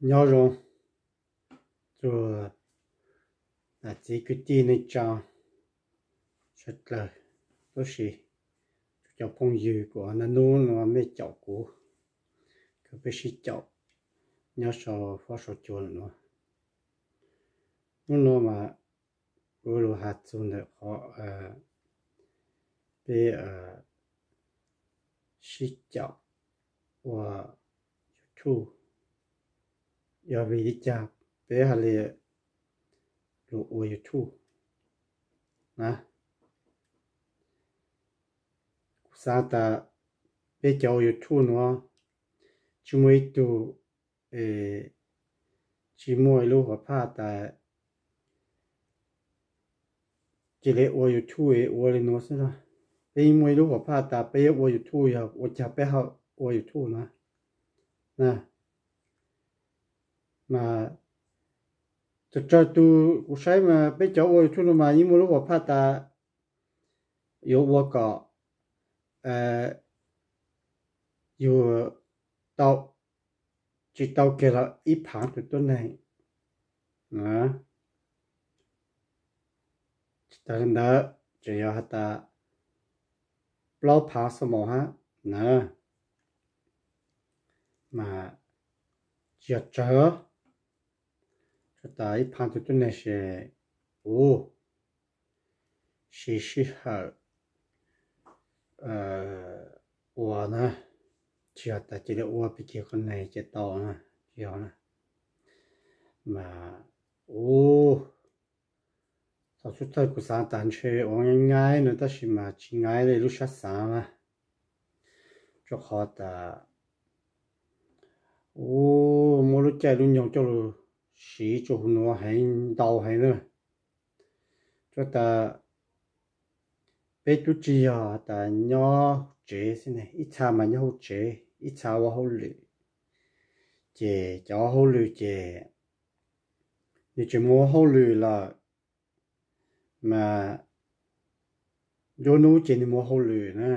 Nyob zoo txhua niam txiv kwv tij neej tsa sawv dlawg, tab sis txhua cov phooj ywg kuv ua naj nub no mej caum kuv, kuv peb sib caum nyob sau fob sau cua no. Hnub no mas kuv lug has txug ntawm qhov peb sib caum ua YouTube, yog vim li cas peb ha li lug ua YouTube na. Kuv xaav tas peb cov ua YouTube nuav tsis muaj ib tug, tsis muaj ib lub huam phaj tas cia li ua YouTube ua li nuav xwb na. Peb muaj ib lub huam phaj tas peb yuav ua YouTube, yog ua caag peb ho ua YouTube na. Mas txawm raws tug kuv saib mas peb cov ua YouTube no mas yeej muaj lub huam phaj tas yuav ua kom yug tau, tsis tau kiag los ib phaav tug tuab neeg. Tsis tas li ntawd, tseem yog has tas plaub phaav xab moos hab na. Mas tsis yog tsawg, tas ib phaav tug tuab neeg ces ua siv sij hawm ua na, tsis yog tas cia li ua pig kig qhov neeg ces tau na, tsis yog na. Mas ua thaum xub thawj kuv xaav tas ntshe ua nyaib nyaib no tab sis mas tsis nyaib li lub sab xaav na, rau qhov tas ua muab lub caij lub nyoog coj lug siv rua huv nuav heev ntau heev na. Rau tas peb tub tsis yog tas nyob hauv tsev xwb ne, ib txha mas nyob hauv tsev, ib txha ua hauj lwm. Ces cov ua hauj lwm ces nws tseem mus ua hauj lwm lawm, mas nruab hnub ces nws mus ua hauj lwm na,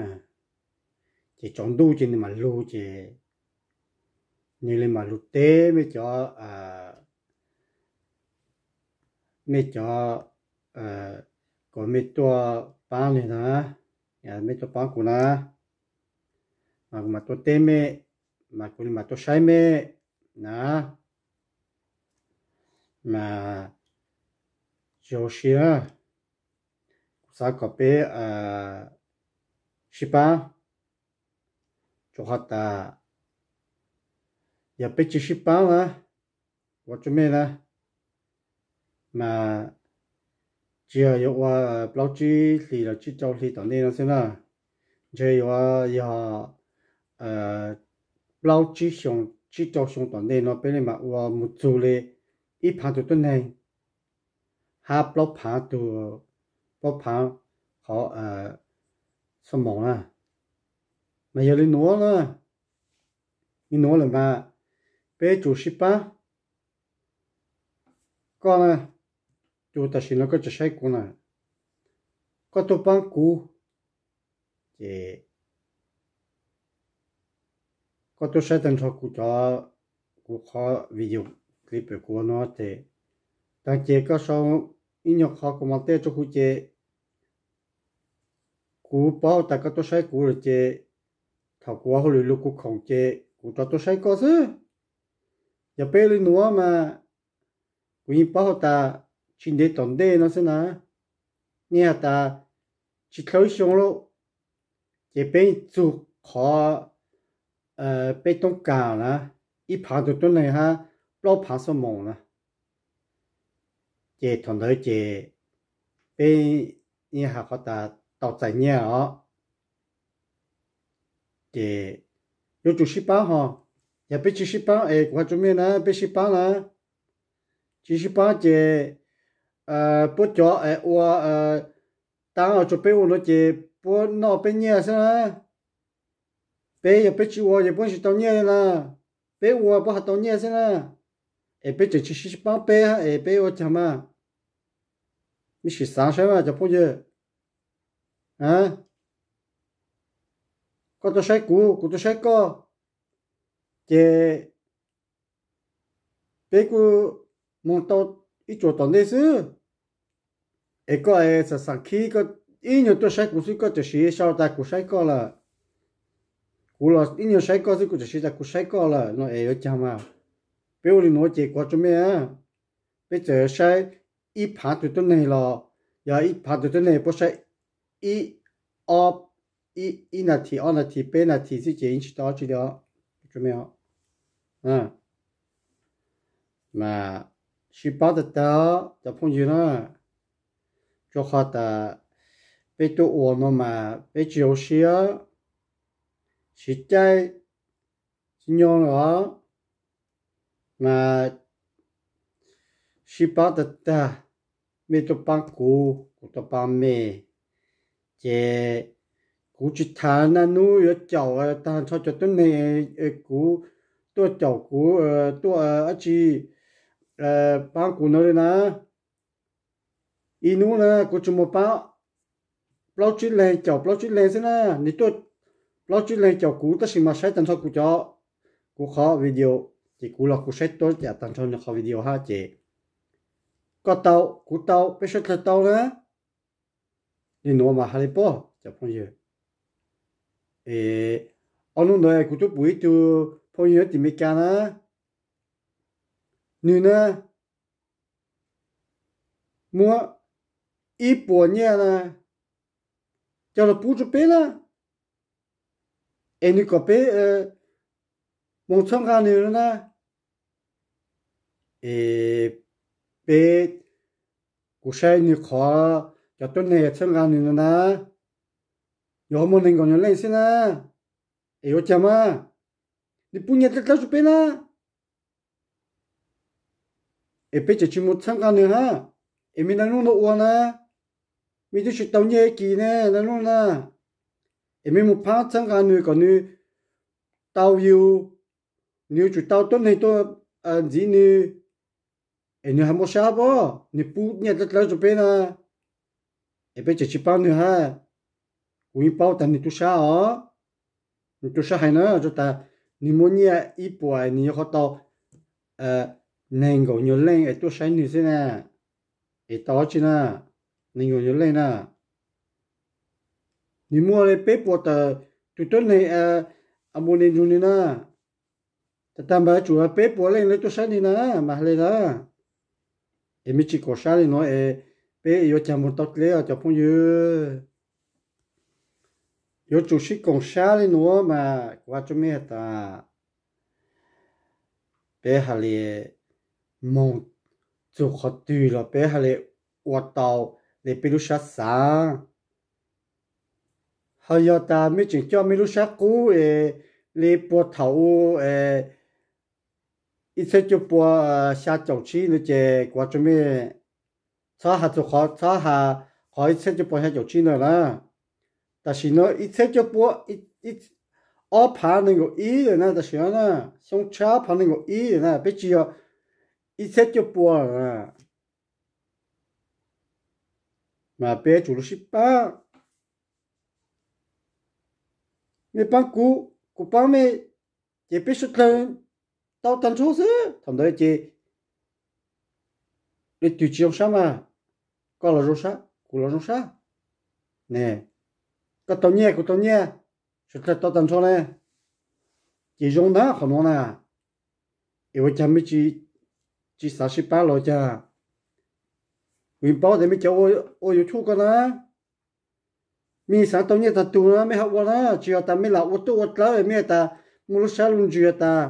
ces tsaus ntuj ces nws mam lug ces nws li mam lug teb mej cov, mej cov kom mej tuaj paab nwg na, mej tuaj paab kuv na, mas kuv mam tuaj teb mej, mas kuv li mam tuaj saib mej na. Mas tsis ua si na, kuv xav kom peb sib paab, rau qhov tas yog peb tsis sib paab na, ua rua mej na, mas tsis yog yuav ua plaub tsib hlis los tsib rau hlis tom ntej no xwb na, ntshe yuav yog plaub tsib xyoo, tsib rau xyoo tom ntej no peb li mam ua mus txug li ib phaav tug tuab neeg hab plaub phaav tug, plaub phaav qhov xab moos na. Mas yog li nuav na, li nuav lawm mas peb tsum sib paab. Koj na, tus tam sim no koj tseem saib kuv na, koj tuaj paab kuv, ces koj tuaj saib tag nrho kuv cov, kuv qhov video clip kuv ua no ces, tag ces koj sau ib nyuag qhov comment tej rau kuv ces kuv paub tas koj tuaj saib kuv lawm ces thaum kuv ua hauj lwm lug kuv khoom ces kuv rov tuaj saib koj xwb. Yog peb li nuav mas kuv yeej paub has tas tsis ntev tom ntej no xwb na, nej has tas tsis dlhau ib xyoo lauj, ces peb txug qhov peb toob kas na, ib phaav tug tuab neeg hab plaub phaav xab moos na, ces thaum ntawd ces peb yeej has qhov tas tau txais nyiaj os. Ces yuav tsum sib paab hos, yog peb tsis sib paab es kuv has rua mej na, peb sib paab na, tsis sib paab ces puab cov es ua taab rua peb ua nuav ces puab noj peb nyiaj xwb na. Peb yog peb tsis ua ces puab tsis tau nyiaj li na, peb ua puab has tau nyiaj xwb na. Es peb tseem tsis sib paab peb es peb ua caag mas? Mej sim xaav saib mas cov phooj ywg, koj tuaj saib kuv, kuv tuaj saib koj, ces peb kuj moog tau ib tsuas tom ntej xwb. Es koj es xam xam khib koj ib nyuag tuaj saib kuv xwb koj txawm siv sau tas kuv saib koj lawm. Kuv los ib nyuag saib koj xwb kuv txawm siv tas kuv saib koj lawm no es yuav cas mas. Peb ua li nuav ces kuv tso mej, peb txawm saib ib phav tug tuab neeg los yog ib phav tug tuab neeg puab saib ib, ob, ib nas this ob nas this peb nas this xwb ces yeej tsis tau dab tsi li os. Mas sib pab tag tag cov phooj ywg na, rua qhov tas peb tuaj ua no mas peb tsis zoo siab, siv caij tsis nyob os. Mas sib pab tag tag, mej tuaj paab kuv kuv tuaj paab mej, ces kuv tsis tas naj nub yuav caum tag nrho cov tuab neeg, kuv tuaj caum kuv tuaj dab tsi paab kuv no li na. Ib nub na kuv tsuas muaj paab plaub tsib leeg caum plaub tsib leeg xwb na. Nwg tuaj plaub tsib leeg caum kuv tab sis mas saib tag nrho kuv cov, kuv qhov video, ces kuv los kuv saib tuab yam tag nrho nwg qhov video hab ces koj tau kuv tau peb sawv dlawg tau na. Li nuav mas has li puab cov phooj ywg. Es ob nub ntawd kuv tub pum ib tug phooj ywg tim Meskas na, nwg na muab ib puas nyiaj na coj los pub rua peb na, es nwg kom peb moog txhawb nqa nwg na. Es peb, kuv saib nwg qhov cov tuab neeg txhawb nqa nwg no na, yog muaj neeg nkaum nyuag leej xwb na. Es yuav cas mas, nwg pub nyiaj dlawb dlawb rua peb na, es peb tseem tsis moog txhawb nqa nwg hab. Es mej naj nub no ua na, mej twb tsis tau nyiaj ib kis ne naj nub na, es mej moog phaab txhawb nqa nwg kom nwg tau view, nwg yuav tsum tau tuab neeg tuaj ntxiv nwg, es nwg has muaj sab puab, nwg pub nyiaj dlawb dlawb rua peb na, es peb tseem tsis paab nwg hab. Kuv yeej paub tas nwg tub sab os, nwg tub sab hais na, rua tas nwg muaj nyiaj ib puas nwg yuav qhov tau neeg nkaum nyuag leej es tuaj saib nwg xwb na. Es tau dab tsi na, neeg nkaum nyuag leej na, nwg muaj li peb puas tawm tug tuab neeg a mus li nrug nwg na. Tag tag mas yuav tsum peb puas leej lawv tuaj saib nwg na, mas has li na. Es mej tsis koom sab li nuav es peb yuav cas moog tau dleb os cov phooj ywg. Yuav tsum sib koom sab li nuav mas kuv has rua mej has tas, peb has li moog txug qhov twg los peb has li ua tau li peb lub sab xav. Ho yog tas mej tseem coj mej lub sab qub es li puag thaum u ib txhiab cuaj pua xya caum tsib no ces kuv has rua mej, txhob has txug qhov, txhob has qhov ib txhiab cuaj pua xya caum tsib ntawd na. Tam sim no ib txhiab cuaj pua ob phav nees nkaum ib lawm na, tam sim no na, xyoo tshab ob phav nees nkaum ib lawm na, peb tsis yog ib txhiab cuaj pua lawm na. Mas peb yuav tsum lug sib paab. Mej paab kuv, kuv paab mej, ces peb suav dlawg tau tag nrho xwb. Thaum ntawd ces leej twg tsis zoo sab mas, koj los zoo sab, kuv los zoo sab ne. Koj tau nyiaj, kuv tau nyiaj, suav dlawg tau tag nrho ne. Ces zoo na qhov nuav na. Es ua cas mej tsis xav sib paab los cas? Kuv yeej paub tias mej cov ua YouTube ko na, mej xav tau nyiaj tag tug na mej ho ua na, tsis yog tas mej lam ua tuaj ua dlawb, mej tas muaj lub sab lub ntsws tas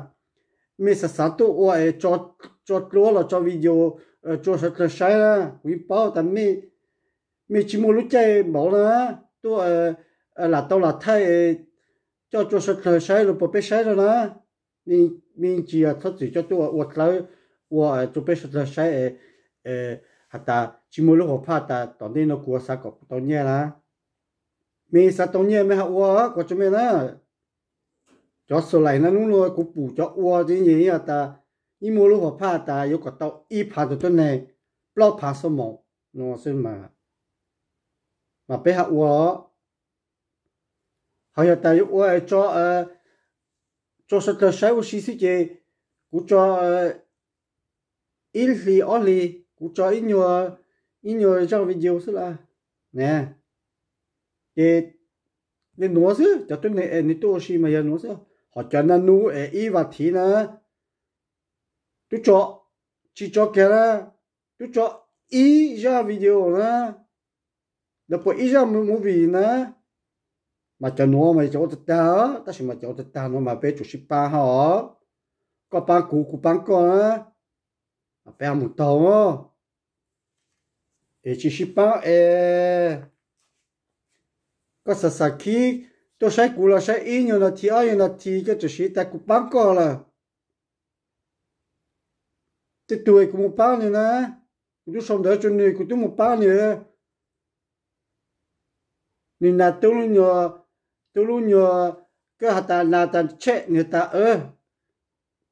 mej xav xav tuaj ua es tso dluab los tso video rua suav dlawg saib na. Kuv yeej paub tas mej tsis muaj lub caij npaum na tuaj lam tau lam thaij coj rua suav dlawg saib los puas peb saib rau na. Mej tsis yog txhob txwm coj tuaj ua dlawb, ua rua peb suav dlawg saib has tas tsis muaj lub hom phaj tas tom ntej no kuv xav kom kuv tau nyiaj na. Mej xav tau nyiaj mej ho ua, kuv tso mej na. Cov xu lais na nub nuav kuv pum cov ua ces yeej tas yeej muaj lub hom phaj tas yuav kom tau ib phav tug tuab neeg, plaub phav xuab moos no xwb mas, mas peb ho ua. Ho yog tas yuav ua tso suav dlawg saib ua si xwb ces kuv tso ib hlis ob hlis kuv tso ib nyuag, ib nyuag zaj video xwb las ne. Ces li nuav xwb, cov tuab neeg es nws tuaj ua si mas yog nuav xwb, ho cov naj nub es ib vas thiv na, tub tso, tsis tso kiag na, tub tso ib zaj video na, los puas ib zaj movie na, mas cov nuav mas cov ua tag tag, tab sis mas cov ua tag tag nuav mas peb tsum sib paab hab os. Koj paab kuv, kuv paab koj na, mas peb ho mus taug. Es tsis sib paab es koj xav xav khib tuaj saib kuv los saib ib nyuag nas this ob nyuag nas this koj txawm siv tas kuv paab koj lawm. Tej tug kuv mus paab nws na, kuv tub sau ntawv rua nws, kuv tub mus paab nws. Nws nas tub lub nyuag, tub lub nyuag, koj has tas nas tas tshem, nws has tas,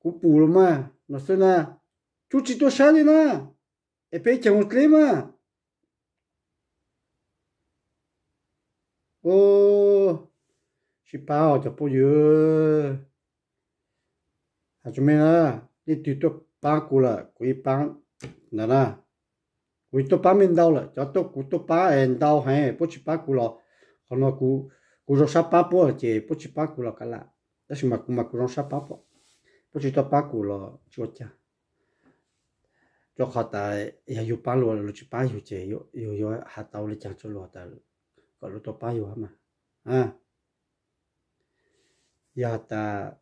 kuv pum los mas no xwb na. Tub tsis tuaj saib li na, es peb caag mus dleb mas. Sib pab cov phooj ywg. Has tso mej na, leej twg tuaj pab kuv lawm kuv ib paab ntawd na. Kuv tuaj pab mej ntau lawm, cov tuaj kuv tuaj pab es ntau heev, puab tsis pab kuv los, qhov no kuv zoo sab pab puab ces puab tsis pab kuv los kav lam, tab sis mas kuv mas kuv zoo sab pab puab, puab tsis tuaj pab kuv los tsis ua cas. Rua qhov tas yog yug pab luag, luag tsis pab yug ces yug yuav has tau li cas rua luag tas kom luag tuaj pab yug mas. Yog tas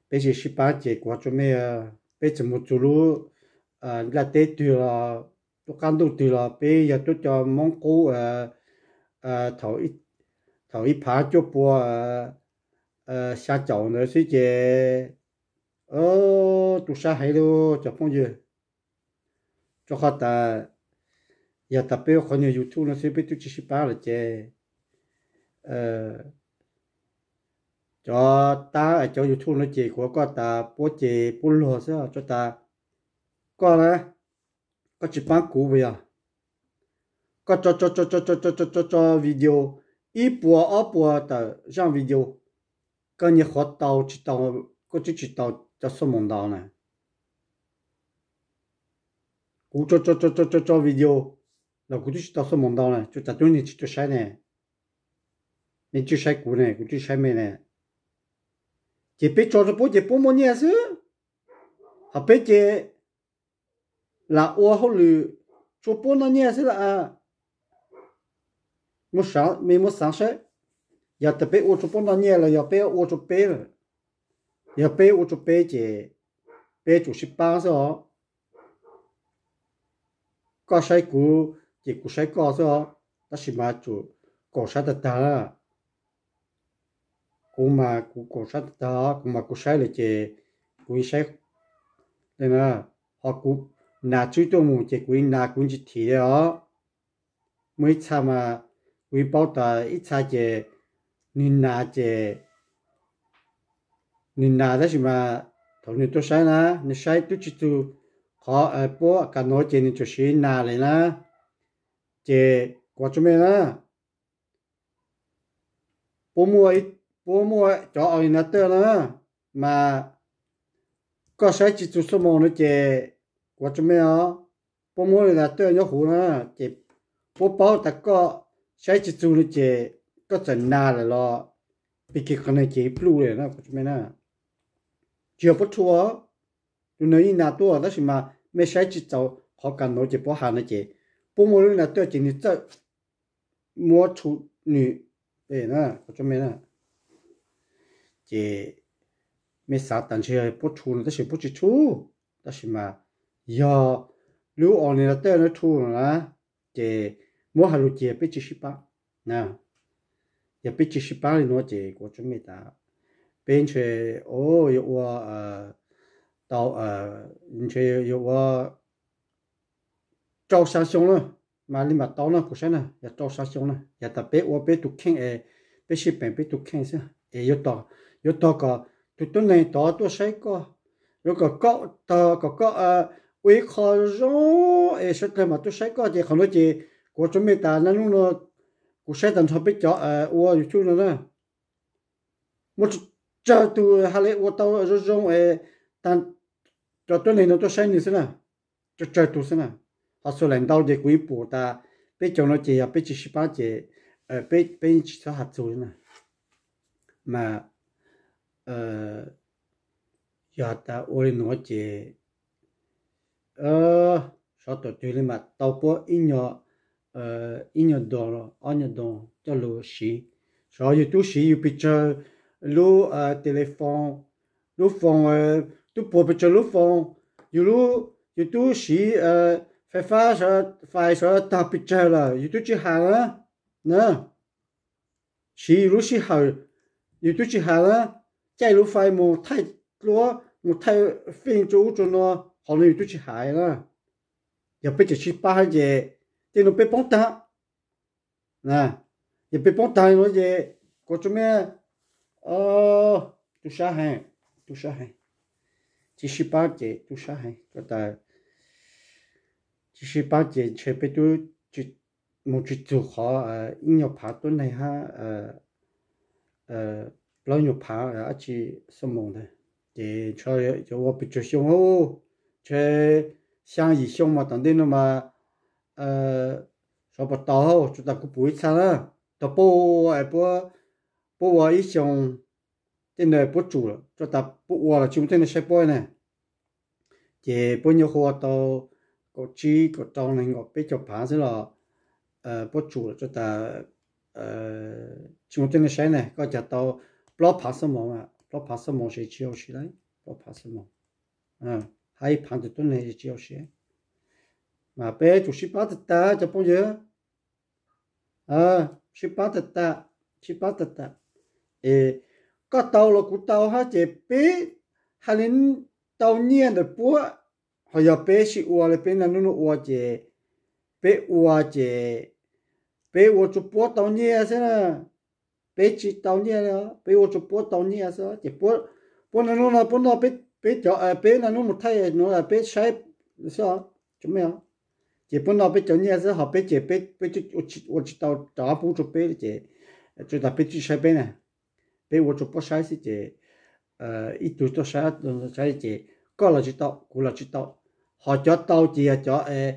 peb tsis sib pab ces kuv has rua mej, peb txawm mus txug lub nplaj teb twg los, lub qab ntuj twg los peb yog tuab cov Moob qub thaum ib phav cuaj pua xya caum ntawd xwb ces tu sab heev lauj cov phooj ywg. Rua qhov tas yog tas peb ua qhov nyuag YouTube no xwb peb twb tsis sib pab lawm ces cov tab cov YouTube no ces kuv koj tas puab ces puab luag xwb, tso tas koj na, koj tsis paab kuv puas yog? Koj tso tso tso tso tso tso tso video ib puas ob puas tawm zaaj video, koj nyias qhuav tau tsis tau, koj twb tsis tau cov xuab moos ntau na. Kuv tso tso tso tso tso video los kuv twb tsis tau xuab moos ntau na, tsuas tas tub neeg tsis tuaj saib ne. Mej tsis saib kuv ne, kuv tsis saib mej ne. Ces peb tso rua puab ces puab muaj nyiaj xwb, hos peb ces lam ua hauj lwm tsua puab noj nyiaj xwb las. Mej muab xaav saib, yog tas peb ua tsua puab noj nyiaj los yog peb ua tsua peb lawm? Yog peb ua tsua peb ces peb tsum sib paab xwb os. Koj saib kuv ces kuv saib koj xwb os, tab sis mas tsum kaum sab tag tag. Kuv mas kuv kaum sab tag tag, kuv mas kuv saib lawm ces kuv saib, ho kuv nas tswb tuaj mus ces kuv nas kuv ntsis thim os. Muaj ib txha mas kuv paub tas ib txha ces nwg nas ces nwg nas tab sis mas thaum nwg tuaj saib na, nwg saib twb tsis txug qhov puab kam nuav ces nwg tsuas siv nas lawm na. Ces kuv tso mej na, puab muaj, puab muaj cov organizer na, mas koj saib tsis txug xuab moos no ces kuv tso mej os, puab muab organizer nyob huv na, ces puab paub tas koj saib tsis txug no ces koj txawm nas lawm los pig kig qhov neeg ces pluj lawm na, kuv tso mej na. Tsis yog puab rhu, tus neeg yeej nas tuaj tab sis mas mej saib tsis txaus qhov kam nuav ces puab has no ces puab muaj lub organizer ces nwg txawj muab rhu nwg. Ces mej xaav tas ntshe puab rhu no tab sis puab tsis rhu, tab sis mas yog lub organizer no rhu no na, ces muab has lug ces peb tsis sib pab. Yog peb tsis sib pab li nuav ces kuv tso mej tas peb ntshe yuav ua tau, ntshe yuav ua rau xya xyoo na, mas li mam tau no kuv saib na yog rau xya xyoo na, yog tas peb ua peb tus kheej es peb sib peem peb tus kheej xwb es yuav tog kom tus tuab neeg tod tuaj saib koj, yuav kom koj tog kom koj ua ib qho zoo es sawv dlawg mam tuaj saib koj ces qhov nuav ces kuv tso mej tas naj nub no kuv saib tag nrho peb cov ua YouTube no na, muaj tsawg tug has le ua tau zoo zoo es tag cov tuab neeg no tuaj saib nwg xwb na. tsawg tsawg tug xwb na. Ho xuas laim ntau ces kuv yeej pum tas peb cov no ces yog peb tsis sib pab ces peb yeej tsis txhob has txug li na. Mas yog tas ua li nuav ces sov tuam twg li mas tau puab ib nyuag, ib nyuag doos, ob nyuag doos coj lug siv. Sov yug tub siv yug pes tsawg lub telephone, lub phone, tub puag pes tsawg lub phone, yug lub, yug tub siv fais fab, fais sov tag pes tsawg lawm yug tub tsis has na. Siv yug lub sij hawm, yug tub tsis has na, caij lub fais mus thaij duab, mus thaij feej rua ub rua nuav, qhov nuav yug tub tsis has na. Yog peb tseem sib pab ces tej nuav peb poob tag. Yog peb poob tag li nuav ces kuv tsuas me, tub sab heev, tub sab heev. Tsis sib pab ces tub sab heev, tsis sib pab ces ntshe peb tub mus tsis txug qhov ib nyuag phav tuab neeg hab plaub nyuag phav dab tsi xuab moos ntawd. Ces ntshe yuav ua pes tsawg xyoo, ntshe xyaa yim xyoo mas tom ntej no mas sov puas tau, tsuas tas kuv pum ib txha na, tau puab ua, puab ua ib xyoo tej ntawd puab tsum lawm, tsuas tas puab ua los tsis muaj tej neeg saib puab na. Ces puab nyuaj qhuav ua tau kaum tsib kaum rau nees nkaum peb caug phav xwb los puab tsum lawm, tsuas tas tsis muaj tej neeg saib na. Koj cas tau plaub phav xuab moos, plaub phav xuab moos ces tsis au siv lawm, plaub phav xuab moos hab ib phav ntawm tuab neeg tsis au siv. Mas peb tsum sib pab tag tag cov phooj ywg, sib pab tag tag, sib pab tag tag. Es koj tau los kuv tau hab ces peb hais li tau nyiaj ntawm puab, ho yog peb sib ua li peb naj nub nuav ua ces peb ua ces peb ua rua puab tau nyiaj xwb na. Peb tsis tau nyiaj li, peb ua rua puab tau nyiaj xwb ces puab naj nub no puab noj peb cov, peb naj nub mus thaij nuav peb saib xwb, tsis me. Ces puab noj peb cov nyiaj xwb ho peb ces peb ua tsis tau rov qab pub rua peb ces tsuas tas peb tsis saib peb na, peb ua rua puab saib xwb ces ib tug tuaj saib, saib ces koj los tsis tau kuv los tsis tau. Ho cov tau ces yog cov es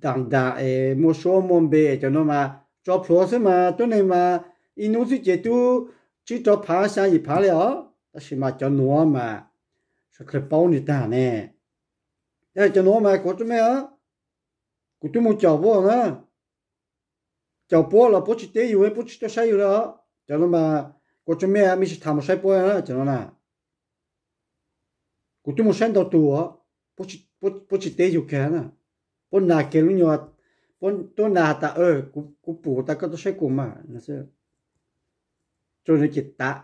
daam daam es muaj suab muaj npe es cov nuav mas tso plhuav xwb mas tuab neeg mas ib nub xwb ces tub tsib rau phav xyaa yim phav li os. Tab sis mas cov nuav mas sawv dlawg paub nwg tag ne. Cov nuav mas kuv tsuas me, kuv tub mus caum puab na, caum puab los puab tsis teb yug, puab tsis tuaj saib yug li os. Cov nuav mas kuv tsuas me, mej tsis tas mus saib puab cov nuav na. Kuv tub mus saib ntau tug, puab tsis teb yug kiag na. Puab nas kiag lub nyuag, puab tuab nas has tas kuv pum tas koj tuaj saib kuv mas, tsuas nws ces tas.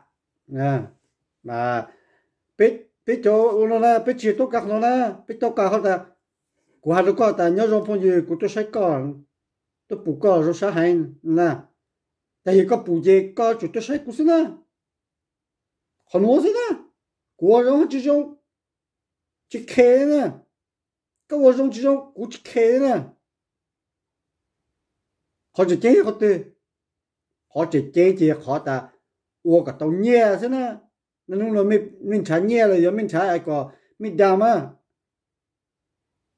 Peb cov ua no na peb tsis tau kaav qhov no na, peb tau kaav qhov tas kuv has rua koj tas nyob zoo phooj ywg, kuv tuaj saib koj, tuaj pum koj zoo sab heev na. Tas yog koj pum ces koj tsum tuaj saib kuv xwb na. Qhov nuav xwb na, kuv ua zoo tsis zoo tsis khes na, koj ua zoo tsis zoo kuv tsis khes na. Qhov tseem ceeb yog qhov twg? Qhov tseem ceeb ces yog qhov tas ua kom tau nyiaj xwb na. Naj nub no mej nrhav nyiaj los yog mej nrhav kom mej dag mas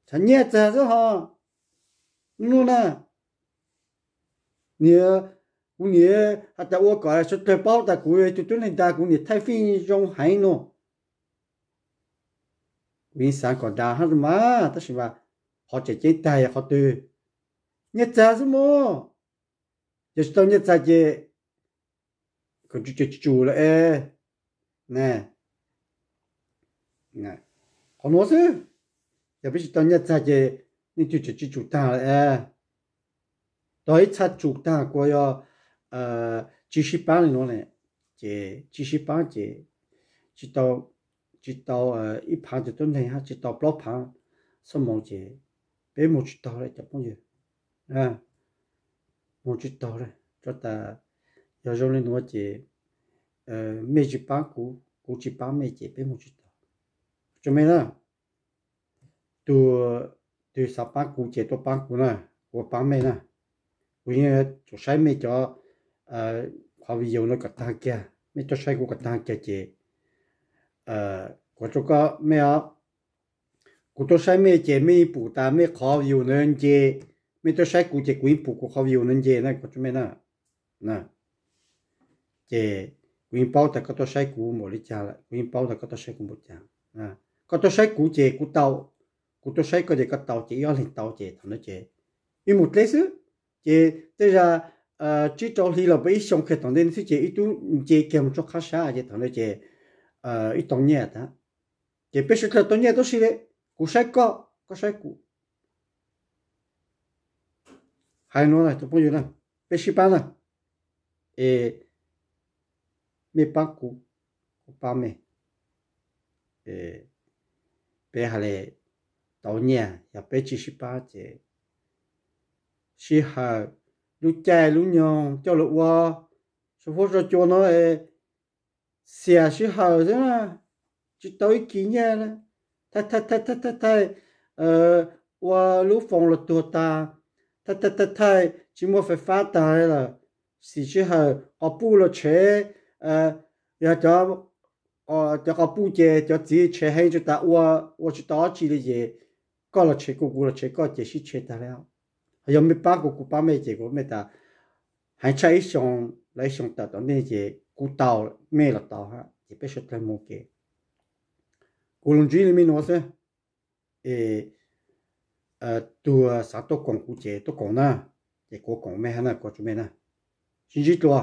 nrhav nyiaj txag xwb ho. Nub na, niam, kuv niam has tas ua kom sawv dlawg paub tas kuv yog ib tug tuab neeg dag, kuv niam thaij fij zoo heev no. Kuv yeej xaav kom dag hab mas, tab sis mas qhov tseem ceeb tag yog qhov twg? Nyiaj txag xwb mog. Yog tsis tau nyiaj txag ces kom tsum tsum lawm es. Qhov nuav xwb, yog peb tsis tau nyiaj txag ces leej twg tseem tsis tsum tag lawm es. Tog ib txha tsum tag kuas yog tsis sib paab li nuav ne, ces tsis sib paab ces tsis tau, tsis tau ib phaav tus tuab neeg hab tsis tau plaub phaav xuab moos ces peb moog tsis taug le cov phooj ywg. Moog tsis taug le, tsuas tas yog zoo le nuav ces mej tsis paab kuv, kuv tsis paab mej ces peb moog tsis taug. Tso mej na, tug twg xav paab kuv ces tuaj paab kuv na, kuv paab mej na. Kuv yeej tsum saib mej cov qhov video no kom taag kiag, mej tuaj saib kuv kom taag kiag ces kuv tso koj mej os. Kuv tuaj saib mej ces mej yeej pum tas mej qhov view ntawd nce, mej tuaj saib kuv ces kuv yeej pum kuv qhov view ntawd nce na, kuv tso mej na. Ces kuv yeej paub tas koj tuaj saib kuv npaum li cas lawm, kuv yeej paub tas koj tuaj saib kuv npaum cas. Koj tuaj saib kuv ces kuv tau, kuv tuaj saib koj ces koj tau, ces ib ob leeg tau ces thaum ntawd ces wb mus dleb xwb. Ces tej zag tsib rau hli los peb ib xyoo kiag tom ntej xwb ces ib tug nce kiag mus txog qhab sab ces thaum ntawd ces wb tau nyiaj tag. Ces peb sawv dlawg tau nyiaj tub si li, kuv saib koj, koj saib kuv. Hais no na cov phooj ywg na, peb sib pab na, es mej pab kuv, kuv pab mej. Peb hais li tau nyiaj, yog peb tsis sib pab ces sij hawm, lub caij lub nyoog coj los ua, sau fuab sau cua no xiam sij hawm xwb na, tsis tau ib kis nyiaj. Thaij thaij thaij thaij thaij thaij, ua lub foos los tuag tag, thaij thaij thaij thaij tsis muaj fais fab tag lawm, xim sij hawm qhov puj los tshev, yog cov, cov qhov puj ces cov txiv tshev heev tsis tas ua, ua tsis tau dab tsi li ces koj los tshev kuv, kuv los tshev koj ces sib tshev tag li. Ho yog mej pab kuv, kuv pab mej ces kuv mej tas heev tshaj ib xyoo los ib xyoo tawm tom ntej ces kuv tau, mej los tau, ces peb sawv dlawg mus ke. Kuv lus ntsib li me nuav xwb, es tug xav tuaj koom kuv ces tuaj koom na, ces kuv koom mej hab na, kuv tso mej na. Sib ntsib dlua.